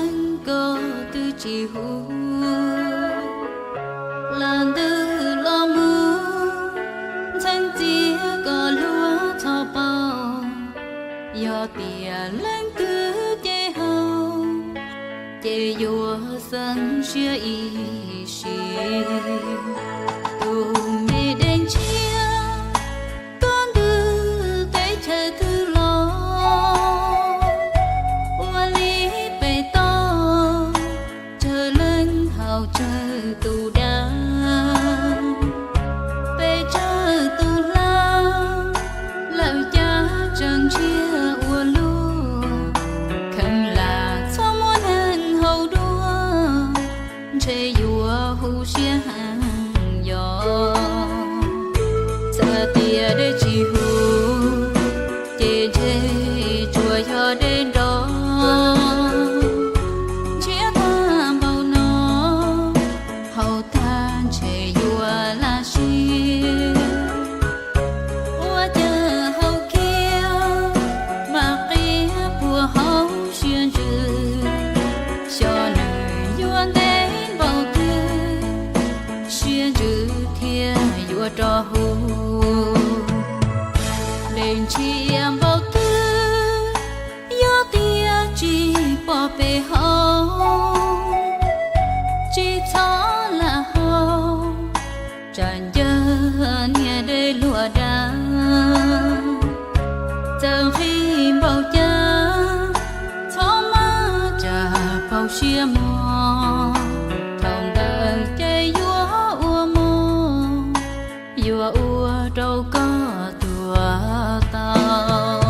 Koj twb tsis hu, lam ntws los mus, ntxhee txiv koj luag txhob paub. Yog tias leej twg ces haus, ces yuav xeeb siab ib sim. Tus me dej ntshiab tuaj ntws teb chaws twg los, ua li pem toj, tsawg leej haus tsawg tus dag, pes tsawg tus hla, lawm cas tseem ntshiab ua luaj. Kheev lam txhob muab neeg haus dua, ntshe yuav huv siab heev yog. Txawm tias dej tsis huv, ces ntshe tsuas yog dej nrov, ntshiab tag npaum no, haus tag ntshe yuav laj siab. Ua cas haus kiag mas qia puag hauv siab ntsws, xyov nws yuav ntev npaum twg, siab ntsws thiaj yuav rov huv. Dej ntshiab npaum twg, yog tias tsis pom pem hauv, tsis txhob lam haus, tsam ncawg niag dej luag dag. Txawm nqhis npaum cas, txhob maj tsam paus siab mog, thaum ntawd ces yuav ua mog, yuav ua rau koj tuag tau.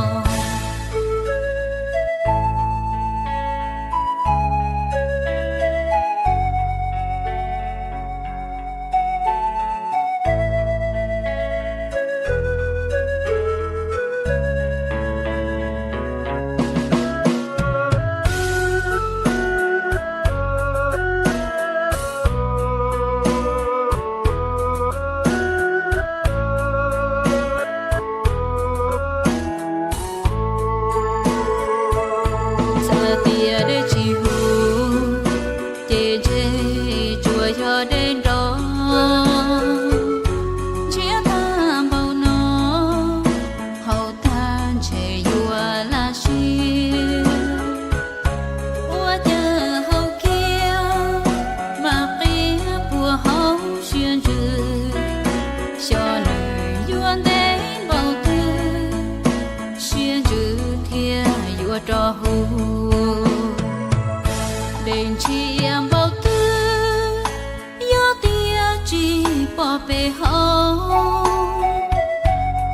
Txawm tias dej tsis huv, ces ntshe tsuas yog dej nrov, ntshiab tag npaum no, haus tag ntshe yuav laj siab. Ua cas haus kiag mas qia puag hauv siab ntsws, xyov nws yuav ntev npaum twg, siab ntsws thiaj yuav rov huv. Dej ntshiab npaum twg, yog tias tsis pom pem hauv,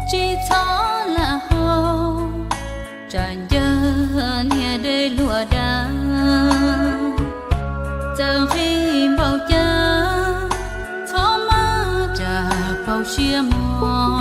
tsis txhob lam haus, tsam ncawg niag dej luag dag. Txawm nqhis npaum cas, txhob maj tsam paus siab mog,